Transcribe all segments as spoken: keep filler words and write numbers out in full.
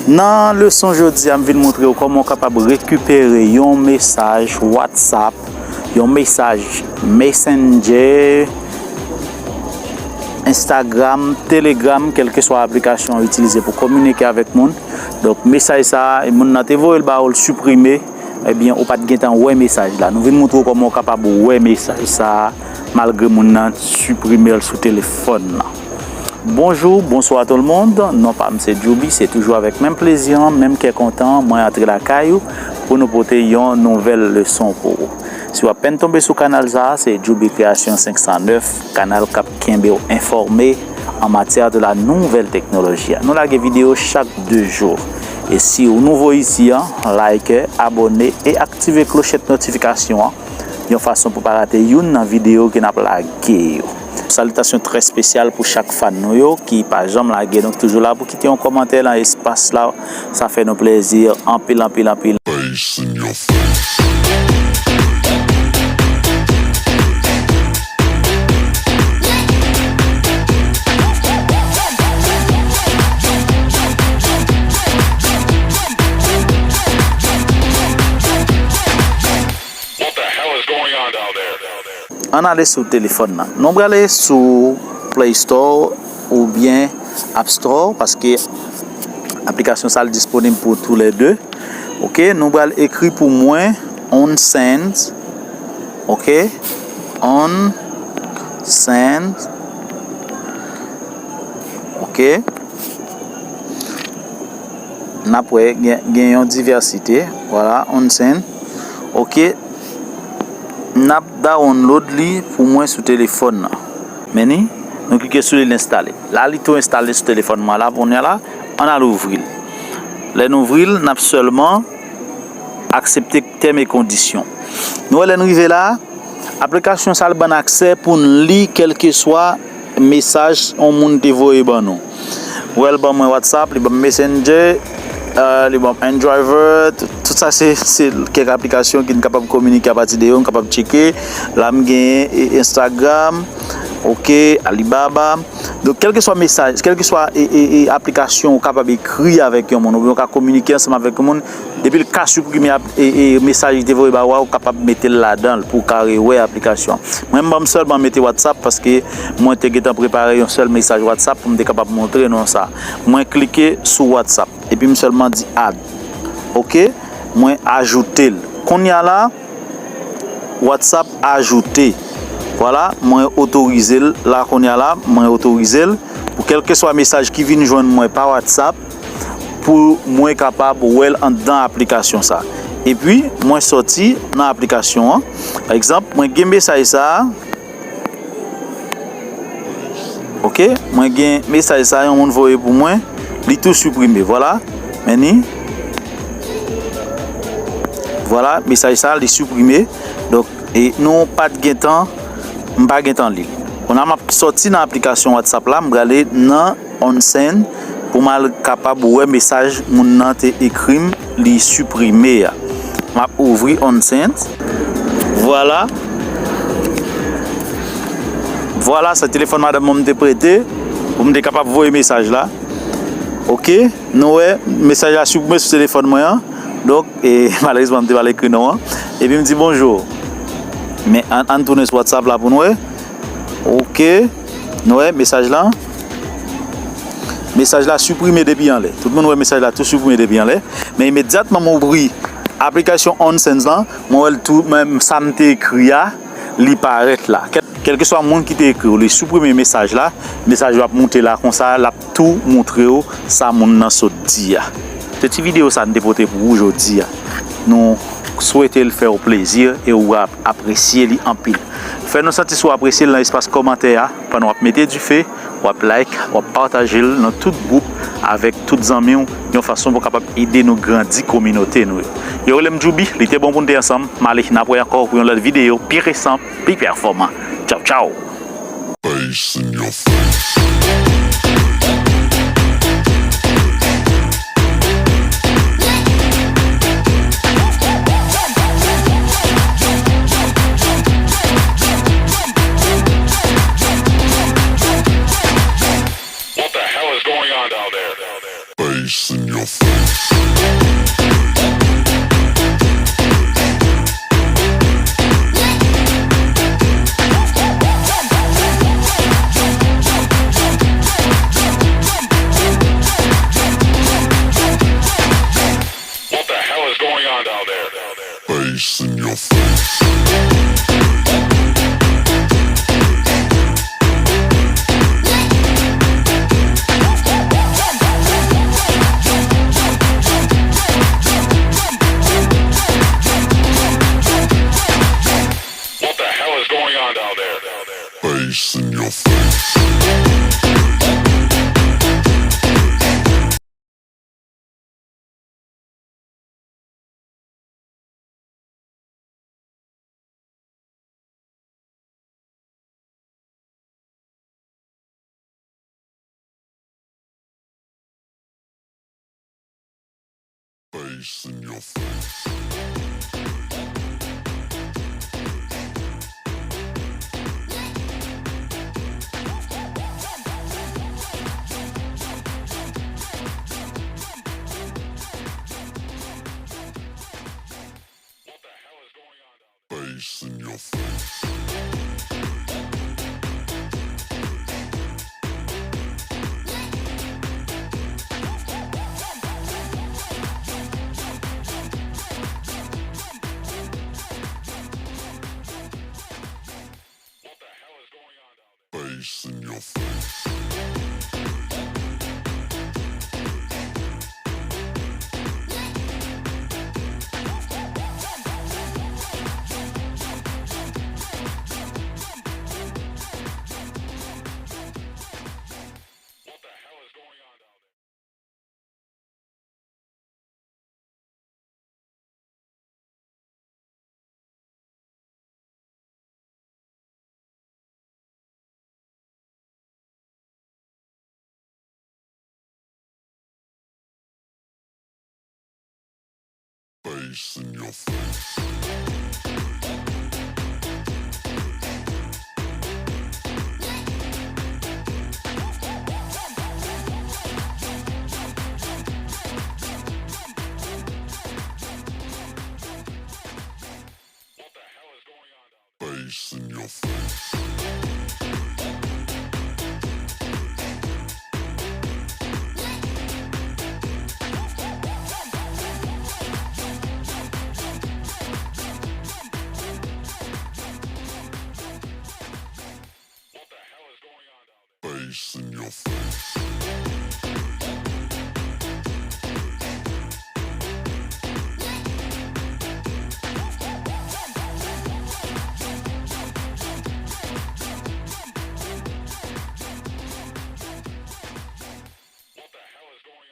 Nan leson jodi a, m vin montre w kòman w kapab rekipere yon mesaj WhatsApp, yon mesaj Messenger, Instagram, Telegram, kèlkeswa aplikasyon w itilize pou kominike avèk moun. Donk, mesaj sa a, moun nan te voye l ba ou, l siprime, ebyen, ou pa t gentan wè mesaj la. Nou vin montre w kòman w kapab wè mesaj sa a, malgre moun nan siprime l sou telefòn nan. Bonjou, bonswa tout le monde. Non pa m se Djoubi, se toujou avèk menm plezi an, menm kè kontan, mwen antre lakay ou pou nou pote yon nouvèl leson pou ou. Si w apèn tonbe sou kanal sa a, se Djoubi Création senk san nèf, kanal k ap kenbe w enfòme an matyè de la nouvèl teknoloji. Nou lage videyo chak de jou. E si w nouvo isi a, like, abòne e aktive klochèt notifikasyon an yon fason pou pa rate youn nan videyo ke n ap lage yo. Salitasyon trè espesyal pou chak fan nou yo ki pa janm lage. Donk, toujou la pou kite yon kòmantè nan espas la. Sa fè nou plezi anpil, anpil, anpil. Face in your face. What the hell is going on down there? Ann ale sou telefòn nan. Nou prale sou Play Store oubyen App Store, paske aplikasyon sa a disponib pou toulède. Ok, nou pral ekri pou mwen on send. Ok, on send. Ok. N ap wè gen, gen yon divèsite. Vwala, on send. Ok. N ap download li pou mwen sou telefòn nan. Men ni, nou klike sou li, l enstale. La, li tou enstale sou telefòn mwen la, kounye a la, ann al ouvri l. Lè n ouvri l, n ap sèlman aksepte tèm e kondisyon. Nou wè lè n rive la, aplikasyon sa a ban n aksè pou n li kèlkeswa mesaj yon moun te voye ban nou. Ou wè l ban mwen WhatsApp, li ban m Messenger, euh, li ban m InDriver, tout, tout sa se, se kèk aplikasyon ki n kapab kominike apati de yo, n kapab tcheke. La m genyen, e, Instagram, ok, Alibaba. Donk, kèlkeswa mesaj, kèlkeswa, e, e, e, aplikasyon ou kapab ekri avèk yon moun, oubyen ou ka kominike ansanm avèk yon moun, depi l ka siprime ap-, e, e, mesaj li te voye ba ou a, ou kapab mete l ladan l pou w ka rewè aplikasyon an. Mwen, m ban m sèlman mete WhatsApp paske mwen te gentan prepare yon sèl mesaj WhatsApp pou m te kapab montre nou sa. Mwen klike sou WhatsApp, epi m sèlman di add. Ok, mwen ajoute l. Kounye a la, WhatsApp ajoute. Vwala, mwen otorize l la kounye a la, mwen otorize l pou kèlkeswa mesaj ki vin jwenn mwen pa WhatsApp, pou mwen kapab wè l anndan aplikasyon sa. Epi, mwen sòti nan aplikasyon an. Pa egzanp, mwen gen mesaj sa a. Ok, mwen gen mesaj sa a, yon moun voye pou mwen. Li tou siprime, vwala. Men ni. Vwala, mesaj sa a, li siprime. Donk, e nou pa t gentan, m pa gentan li l. Kounye a m ap sòti nan aplikasyon WhatsApp la, m prale nan on send pou m al kapab wè mesaj moun nan te ekri m, li siprime a. M ap ouvri on send. Vwala. Vwala, se telefòn madanm mwen m te prete pou m te kapab voye mesaj la. Ok, nou wè, mesaj la siprime sou telefòn mwen an. Donk, e, malerezman, m te pral ekri non an. Epi m di bonjou. Men, ann, ann tounen sou WhatsApp la pou nou wè. Ok. Nou wè mesaj la. Mesaj la siprime depi anlè. Tout moun wè mesaj la tou siprime depi anlè. Men imedyatman mwen ouvri aplikasyon on send lan, mwen wè l tou, men sa m te ekri a, li parèt la. Kèl, kèlkeswa moun ki te ekri w, li siprime mesaj la, mesaj yo ap moute la konsa, l ap tou montre w sa moun nan sot di a. Se ti videyo sa n te pote pou ou jodi a. Nou swete l fè w plezi e w ap apresye li anpil. Fè nou santi si w apresye l nan espas kòmantè a, pandan w ap mete dife, w ap like, w ap pataje l nan tout gwoup avèk tout zanmi w, yon fason pou w kapab ede nou grandi kominote nou yo. Yo rele m Djoubi, li te bon pou n te ansanm, m ale, n ap wè ankò pou yon lòt videyo pi resan, pi pèfòman. Tchaw, tchaw! Face in your face. What the hell is going on down there? Face in in your face. What the hell is going on down there? Face in your face. What the hell is going on down there? Face in your face. Face in your face. What the hell is going on down there? Face in your face. What the hell is going on down there? Face in your face. What the hell is going on down there? Face in your face. What the hell is going on down there? Face in your face. What the hell is going on down there? Face in your face.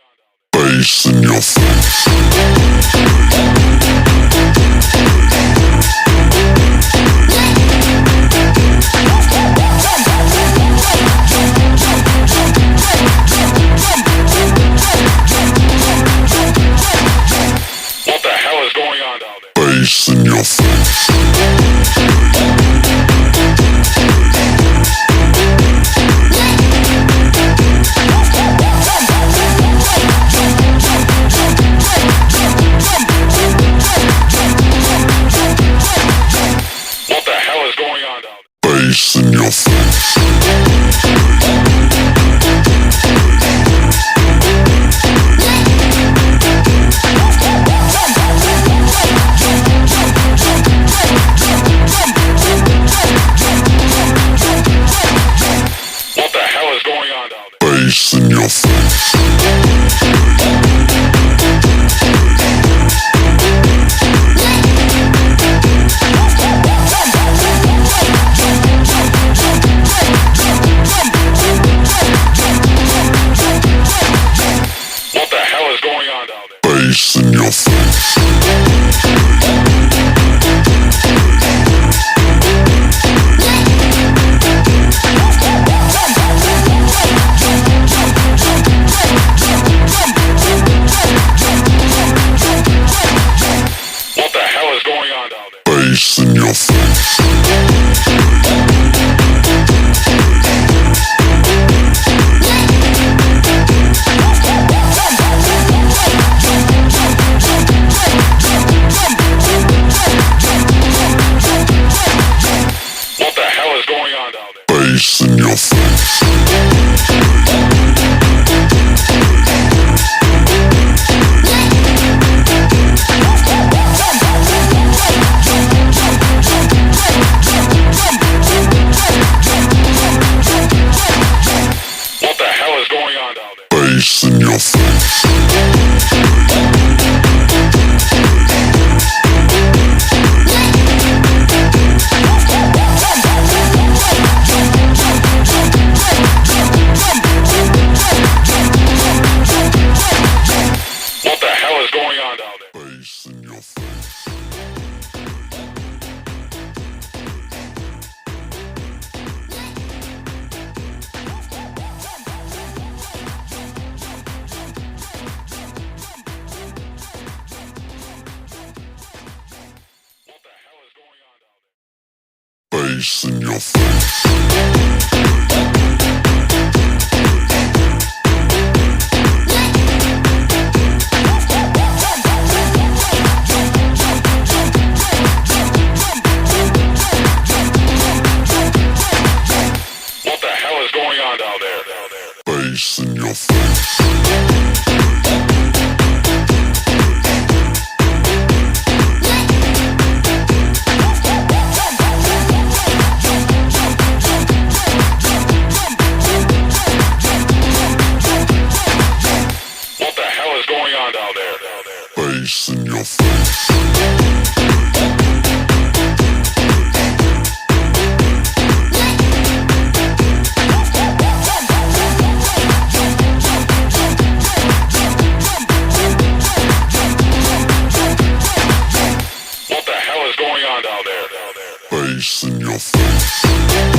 What the hell is going on down there? Face in your face. What the hell is going on down there? Face in your face. Face in your face. What the hell is going on down there? Face in your face. What the hell is going on down there? Face in your face. What the hell is going on down there? Face in your face.